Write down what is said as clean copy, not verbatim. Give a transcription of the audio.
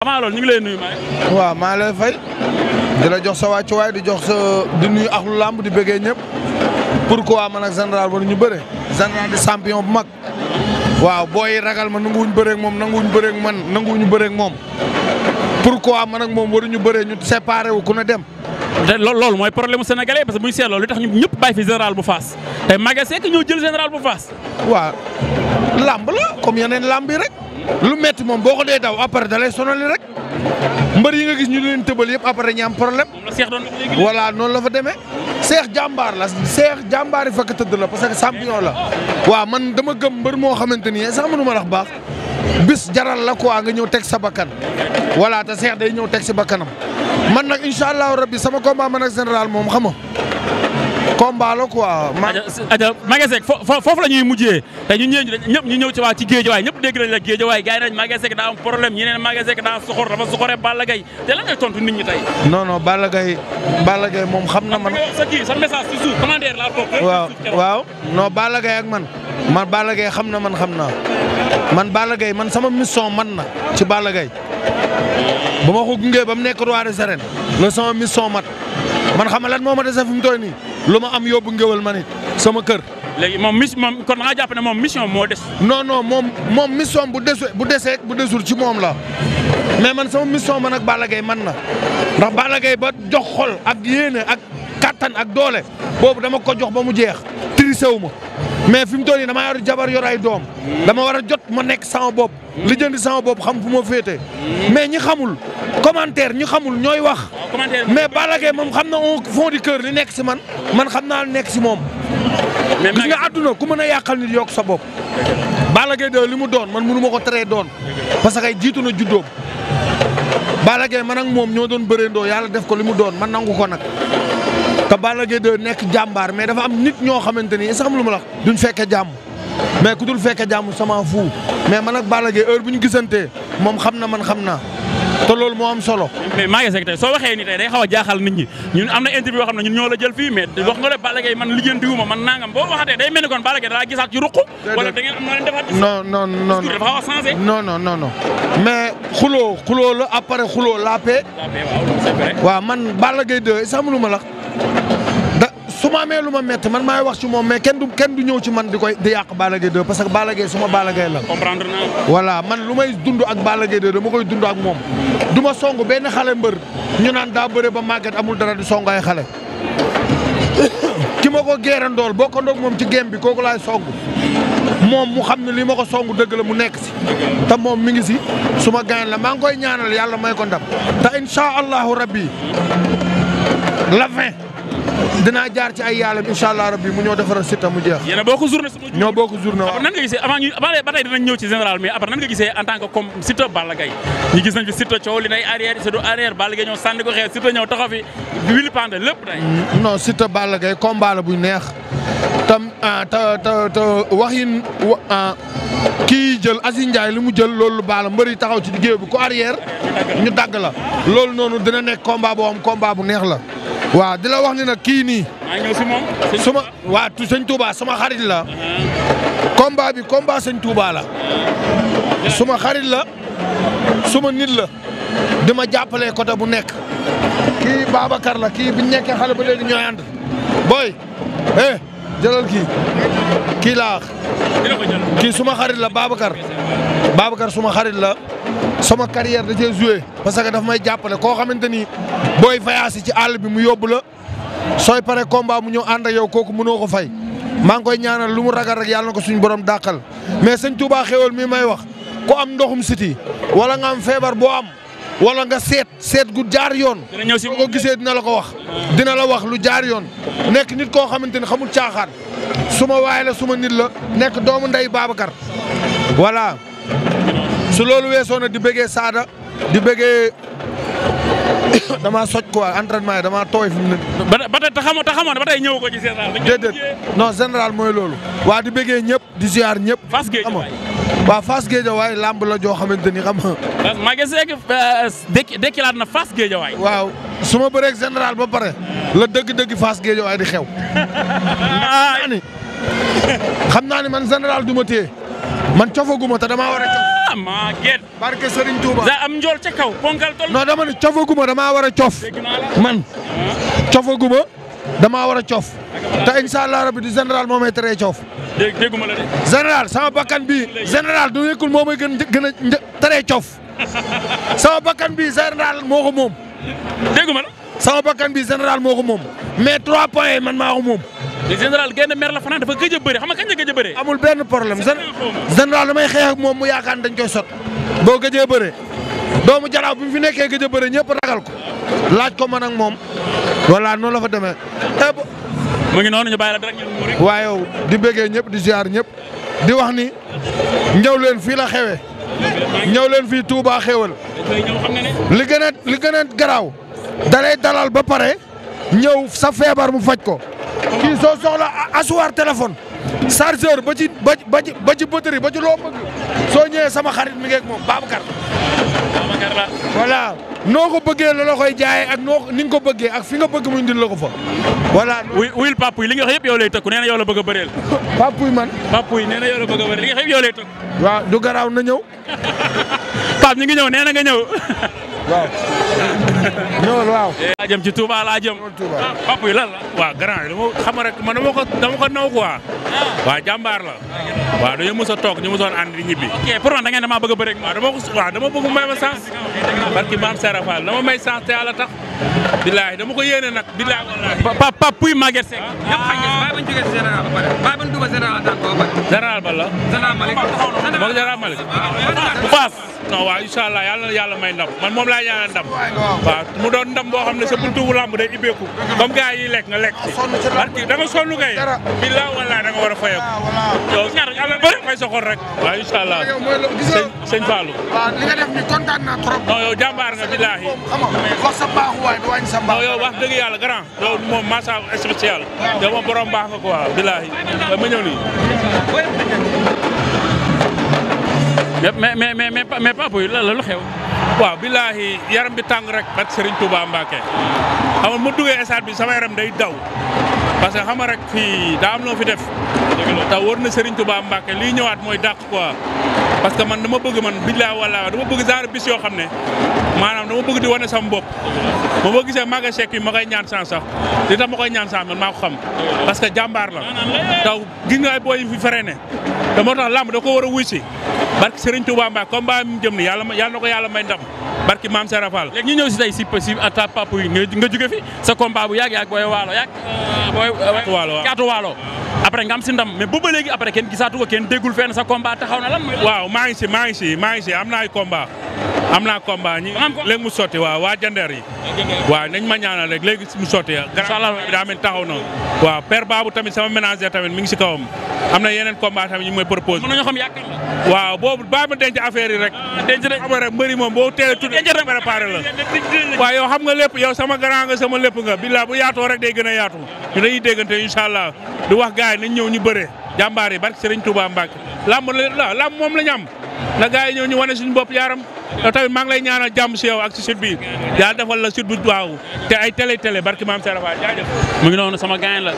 amaa loolu ñu ngi lay nuyu Maye. waaw maa lay fay di la jox sa wàccuwaay di jox sa di nuyu axlu làmb di bëggee ñëpp pourquoi man ak général war ñu bëre général di champion bu mag waaw booy ragal ma nanguwuñ bëreeg moom nanguwuñ bëreeg man nanguwuñu bëreeg moom pourquoi man ak moom waruñu bëree ñu séparé wu ku ne dem. te loolu mooy problème mu sénégalais parce que bu ñu seetloo li tax ñu ñëpp bàyyi fi général bu Fass te Maguette Seck ñëw jël général bu Fass. waaw làmb la comme yeneen làmb yi rek. lu metti moom boo ko dee daw après da lay sonali rek mbër yi nga gis ñu leen tëbal yëpp après ñu am problème. moom la Cheikh doon wax léegi. voilà noonu la fa demee. Cheikh jàmbaar la Cheikh jàmbaar yi fakk tëdd la parce que champion la. waaw man dama gëm mbër moo xamante ni sax mënu ma wax baax bis jaral la quoi nga ñëw teg sa bakkan. voilà te Cheikh day ñëw teg si bakkanam man nag incha allahu rabbi sama combat man ak général moom xam nga combat la quoi. aja Maguette Seck foofu la ñuy mujjee te ñëpp ñu ñëw ci waa ci Guédiawaye ñëpp dégg nañ la Guédiawaye gars yi nañ Maguette Seck daa am problème ñi neen Maguette Seck daa soxor dafa soxore Balla Gaye te lan ngay tontu nit ñi tey. non non Balla Gaye moom xam na man. sa message ci suuf commentaire laa bokk. waaw non Balla Gaye ak man Balla Gaye xam na man xam naa man Balla Gaye man sama mission man na ci Balla Gaye ba ma ko gungee ba mu nekk roi des arènes la sama mission mat man xam nga lan moo ma dese fi mu toll nii lu ma am yóbbu ngéwal ma nit sama kër. léegi moom kon nga jàpp ne moom mission moo des. non moom mission bu desul ci moom la mais man sama mission man ak Balla Gaye man na ndax Balla Gaye ba jox xol ak yéene ak kattan ak doole boobu dama ko jox ba mu jeex trisewu ma mais fi mu toll nii dama yor jabar yor ay doom dama war a jot ma nekk sama bopp li jëndi sama bopp xam fu ma féete mais ñi xamul commentaire ñi xamul ñooy wax mais Balla Gaye moom xam na au fond du cœur li nekk si man xam naa li nekk si moom gis nga àdduna ku mën a yàqal nit yokk sa bopp Balla Gaye de li mu doon man mënu ma ko teree doon parce que jiitu na juddoom Balla Gaye man ak moom ñoo doon bëreendoo yàlla def ko li mu doon man nangu ko nag te Balla Gaye de nekk jàmbaar mais dafa am nit ñoo xamante ni sax lu ma la duñ fekke jàmm mais ku dul fekke jàmm sama fu mais man ak Balla Gaye heure bu ñu gisantee moom xam na man xam naa te loolu moo am solo. mais Maguette Seck tey soo waxee ni tey day xaw a jaaxal nit ñi ñun am na interview yoo xam ne ñun ñoo la jël fii mais wax nga ne Balla Gaye man lijjantiwuma man nangam boo waxatee day mel ni kon Balla Gaye daa gisaat ci ruq. wala da ngeen am na leen defaat. non dafa xaw a changé. non mais xuloo la après xuloo la paix. c'est vrai. waaw man Balla Gaye de sax lu ma la su ma amee lu ma métti man maay wax ci moom mais kenn du ñëw ci man di yàq Balla Gaye 2 parce que Balla Gaye suma Balla Gaye la. comprendre naa. voilà man lu may dund ak Balla Gaye 2 dama koy dund ak moom du ma song benn xale mbër ñu naan daa bëre ba màgget amul dara di song ay xale. ki ma ko gérandool bokkandoog moom ci gém bi kooku laay song moom mu xam ne li ma ko song dëgg la mu nekk si te moom mi ngi si suma gaañ la maa ngi koy ñaanal yàlla may ko ndam te incha allahu rabbi la fin. dinaa jaar ci ay yàlla incha allah rabbi mu ñëw defaral Siteu mu jeex. yéen a bokk journée sama. ñoo bokk journée waaw. nan nga gisee avant ba tey dinañ ñëw ci général mais après nan nga gisee en tant que comme Siteu Balla Gaye ñu gis nañ fi Siteu coow li nay arrière Siteu du arrière Balla Gaye ñëw sànni ko xeer Siteu ñëw taxaw fi wili pande lépp tey. non Siteu Balla Gaye combat la buy neex tam te wax yi kii jël Aziz Ndiaye li mu jël loolu Balla mbër yi taxaw ci géew bi ku arrière ñu dagg la loolu noonu dina nekk combat boo xam combat bu neex la. waaw di la wax ni nag kii nii. maa ñëw si moom. suma waa sëñ Touba sama xarit la. combat bi combat sëñ Touba la. suma xarit la suma nit la. di ma jàppalee côté bu nekk. kii Babacar la kii bi ñu nekkee xale ba léegi ñooy ànd. booy jëlal kii laa wax. kii suma xarit la Babacar suma xarit la. sama carrière da cee joué parce que daf may jàppale koo xamante ni booy fayaasi ci àll bi mu yóbbu la sooy pare combat mu ñëw ànd ak yow kooku mënoo ko fay maa ngi koy ñaanal lu mu ragal rek yàlla na ko suñu borom dàqal mais sëñ Touba xéwal mi may wax ku am ndoxum siti wala nga am feebar boo am wala nga seet gu jaar yoon. dina ñëw si ko gisee dina la ko wax. dina la wax lu jaar yoon nekk nit koo xamante ni xamul caaxaan suma waay la suma nit la nekk doomu ndey Babacar voilà. su loolu weesoo na di bëggee Sada di bëggee damaa soj quoi entraînement yi damaa tooy fi mu ne. ba tey te xamoon ba tey ñëw ko ci général. déedéet non général mooy loolu. waa di bëggee ñëpp di ziar ñëpp. Fass Guédiawaye waaw Fass Guédiawaye lamb la joo xamante ni xam nga. Maguette Seck dekkilaat na Fass Guédiawaye. waaw su ma bëreeg général ba pare la dëgg-dëgg Fass Guédiawaye di xew. xam naa ni man général du ma téye man cofaguma te damaa war a cof. Maguette barke Serigne Touba. am njool ca kaw ponkal tol. non dama ne cofaguma damaa war a cof. man cofaguma damaa war a cof. te incha allah rabi di général moo may teree cof. dégguma la de. général sama bakkan bi général du nekkul moo may gën a teree cof. sama bakkan bi général moo ko moom. dégguma la. sama bakkan bi général moo ko moom. mais 3 points yi man maa ko moom. te général genn mer la fanaan dafa gëj a bëri xam nga kañ la gëj a bëree. amul benn problème général damay xeex ak moom mu yaakaar dañ koy sot boo gëjee bëree doomu Jalaaw bi mu fi nekkee gëj a bëree ñëpp ragal ko laaj ko man ak moom voilà noonu la fa demee. mu ngi noonu ñu bàyyi la dara ngeen mu rek. waaye yow di bëggee ñëpp di ziar ñëpp di wax ni ñëw leen fii la xewee ñëw leen fii Touba xewal li gën a garaaw dalay dalal ba pare ñëw sa feebar mu faj ko. kii soo soxla assuwaar téléphone chargeur ba ci batterie ba ci loo bëgg soo ñëwee sama xarit mi ngi ak moom Babacar la. voilà noo ko bëggee la koy jaayee ak ni nga ko bëggee ak fi nga bëgg mu indil la ko fa. voilà. wuyul Pape li nga wax yëpp yow lay tëkku nee na yow la bëgg a bëreel. Pape man. Pape nee na yow la bëgg a bëreel li nga wax yëpp yow lay tëkku. waaw du garaaw na ñëw. Pape ñu ngi ñëw nee na nga ñëw. waaw. ñëwal waaw. laa jëm ci Touba laa jëm. Pape lan la. waaw grand yi xam rek man dama ko naw quoi. waaw jàmbaar la. waaw dañoo mos a toog ñu mosoon ànd di ñibbi. ok pour man da ngeen damaa bëgg a bëri. waaw dama bëgg may ma chance. barki maam Serap Fall dama may chance te yàlla tax. billaahi dama ko yéene nag billaahi wallaahi. Pape Pouye Maguette Seck. ñëpp xam nga bàyyi ba ñu jógee si général ba pare bàyyi ba ñu dugal général tànk ba pare. général ba la. général Malick. moom général Malick. bu Faas. non waaw incha allah yàlla na yàlla may ndam man moom laa ñaanal ndam. waaw mu doon ndam boo xam ne sa buntu wu lamb day ibbeeku. comme gars yi lekk nga lekk ci. barki da nga sonn kay. billaahi wallaahi da nga war a fayeeku. yow ñaar yàlla bëri fay sa xol rek. waaw incha allah sëñ Fallou. waaw li nga def ni kontaan naa trop. non yow jàmbaar nga billaahi. xam nga wax sa baaxu waay du wàññi sa mbaax. non yow wax dëgg yàlla grand yow moom massa spécial yow moom borom baax nga quoi billaahi ma ñëw nii. mais Pape Pouye la lu xew. waaw billaahi yaram bi tàng rek barke Serigne Touba Mbacké xam nga mu duggee stade bi sama yaram day daw parce que xam nga rek fii daa am loo fi def te wër na Serigne Touba Mbacké lii ñëwaat mooy dàq quoi parce que man dama bëgg man billaahi wallaahi dama bëgg genre bis yoo xam ne maanaam dama bëgg di wane sama bopp ba ma gisee Maguette Seck yi ma koy ñaan sans sax li tax ma koy ñaan sans man maa ko xam parce que jàmbaar la taw gis nga ay booy yi fi freiné te moo tax lamb da ko war a wuy si barki Serigne Touba Mbacké combat mi jëm ni yàlla na ko yàlla may ndam barki Maam Serap Fall. léegi ñu ñëw si tey si à Pape Pouye nga jóge fi sa combat bu yàgg booy waalo caatu waalo après nga am si ndam mais bu ba léegi après kenn gisaatu ko kenn déggul fenn sa combat taxaw na lan mooy. waaw maa ngi si am naa ay combat ñi léegi mu sotti waaw waa jandeer yi waaw nañ ma ñaanal rek léegi mu sotti inshallah daa mel taxaw na waaw père Babou tamit sama ménager tamit mi ngi si kawam am na yeneen combat tamit ñu ngi may propose mën nañoo xam yaakaar la waaw boobu baa ma denc affaire yi rek denc rek xam nga rek mbëri moom boo teel tudd préparé la waaw yow xam nga lépp yow sama grand nga sama lépp nga billaa bu yaatoo rek day gën a yaatu ñu dañuy déggante inshallah di wax gars yi nañ ñëw ñu bëre jàmbaar yi barke Serigne Touba Mbacké lamb moom la ñu am na gars yi ñëw ñu wane suñu bopp yaaram yow tamit maa ngi lay ñaanal jàmm si yow ak si site bi yàlla defal la site bu waaw te ay télé barke Maam Serap Fall jaajëf mu ngi noonu sama gaañ la